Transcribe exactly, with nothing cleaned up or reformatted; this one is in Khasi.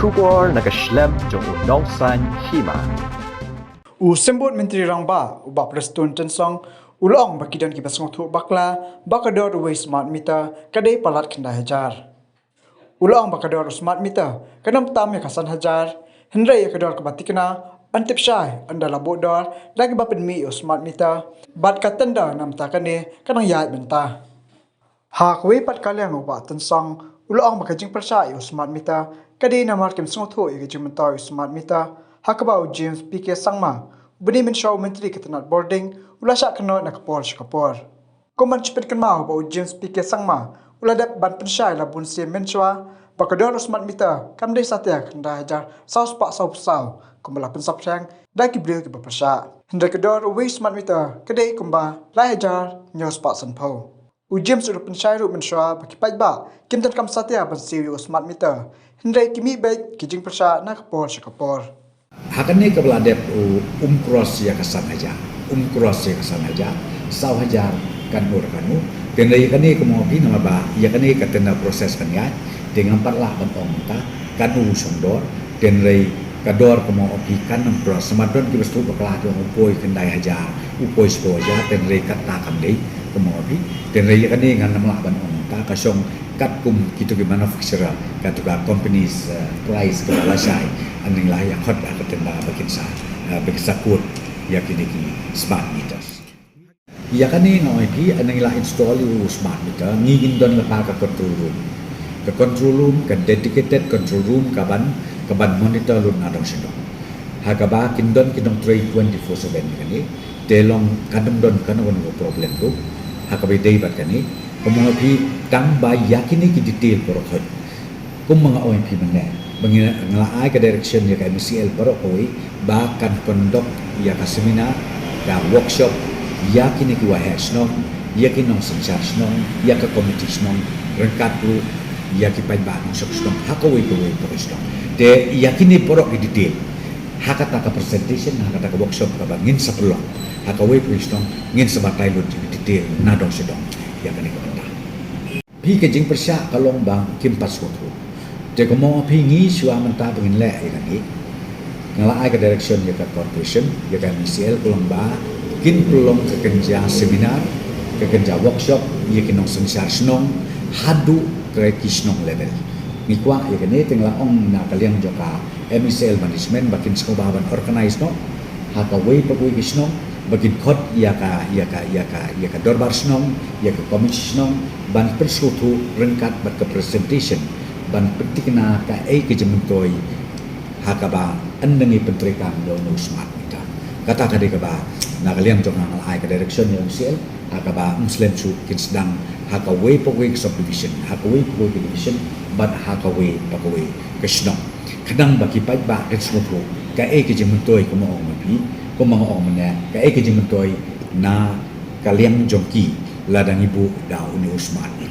Khubor na ka shlem jong u nongsan hima. U Symbud Myntri Rangbah, u Bah Prestone Tynsong, u la ong ba ki don kiba sngewthuh bakla ba ka dor uwei u smart meter ka dei palat khyndai hajar. U la ong ba ka dor u smart meter kan ym tam ïa ka san hajar, hynrei ïa ka dor kaba tikna yn tip shai ynda la buh dor da kiba pynmih ïa u smart meter, bad ka tender na bynta kane ka nang ïaid bynta. Ha kawei pat ka liang u Bah Tynsong u la ong ba ka jingpyrshah ïa u smart meter ka dei namar kim sngewthuh ïa ka jingmyntoi u smart meter, ha kaba u James P K Sangma, u bynta mynshuwa u Myntri ka tnat bording, u la shah kynnoh na ka por sha ka por. Kum ban shu pynkynmaw ba u James P K Sangma u la dep ban pynshai la bun sien mynshuwa ba ka dor u smart meter kam dei satia khyndai hajar saw spah saw phew saw kumba la pynsaphriang da ki briew kiba pyrshah. Hynrei ka dor uwei u smart meter ka dei kumba lai hajar hynñiew spah sanphew. U James u la pynshai ruh mynshuwa ba ki paidbah kim donkam satia ban siew ïa u smart meter, hynrei ki mih beit ki jingpyrshah na ka por sha ka por. Ha kane kaba la dep u um cross ïa ka san hajar, um cross ïa ka san hajar, saw hajar katno katno. Te hynrei ïa kane kumba ong phi namar ba ïa kane ka tender process kan ïaid, te ngam pat lah ban ong mynta katno u shong dor. Te hynrei ka dor kumba ong phi kan ym cross, namar don kiba sngewthuh bakla te ong u poi khyndai hajar, u poi shiphew hajar, te hynrei kata kam dei kumba ong phi. Te hynrei ïa kane ngam lah ban ong mynta, ka shong katkum kito ki manufacturer, kato ka company's, eh, price kaba lashai, hynrei la ïa khot ha ka tender ba kin sa, eh, ba kin sa quote ïa kine ki smart meters. Ïa kane nga ong ïa phi, hynrei la install ïa u smart meter, ngi ngin don lypa ka control room. Ka control room, ka dedicated control room kaban, kaban monitor lut na dong sha dong. Ha kaba kin don ki nongtrei twenty-four seven ïa kane. Te long kan ym don kano kano ka problem ruh ha kaba ïadei bad kane. Kumba ong ïa phi, tang ba ïa kine ki detail baroh khoit, kumba nga ong ïa phi mynne, ba ngi, nga la ai ka direction ïa ka M E C L baroh kawei ba kan conduct ïa ka seminar, ka workshop ïa kine ki waheh shnong, ïa ki nongsynshar shnong, ïa ka komiti shnong, ryngkat ruh ïa ki paidbah nongshong shnong ha kawei kawei ka shnong. Te ïa kine baroh ki detail ha kata ka presentation, ha kata ka workshop kaba ngin sa pynlong ha kawei ka shnong, ngin sa batai lut ïa ki detail na dong sha dong ïa kane ka bynta. Phi, ka jingpyrshah ka long ba kim pat sngewthuh. Te kumba ong phi, ngi shuwa mynta ba ngin leh ïa kane, nga la ai ka direction ïa ka corporation, ïa ka M E C L, ka long ba kin pynlong ka kynja seminar, ka kynja workshop ïa ki nongsynshar shnong haduh ka ki shnong level. Ngi kwah ïa kane, te nga la ong na ka liang jong ka M E C L management ba kin sngewbha ban organize noh ha kawei pa kawei ka shnong, ba kin khot ïa ka, ïa ka, ïa ka, ïa ka dorbar shnong, ïa ka komiti shnong, ban pynsngewthuh ryngkat bad ka presentation, ban pynthikna kaei ka jingmyntoi ha kaba ynda ngi pyntreikam ïa une u smart meter. Kata ka dei kaba na ka liang jong nga nga la ai ka direction ïa M C L, ha kaba ym slem shuh kin sdang ha kawei pa kawei ka subdivision, ha kawei pa kawei ka division, bad ha kawei pa kawei ka shnong. Khnang ba ki paidbah kin sngewthuh kaei ka jingmyntoi, kumba ong ma phi, kumba nga ong mynne, kaei ka jingmyntoi na ka liang jong ki lada ngi buh da une u smart meter.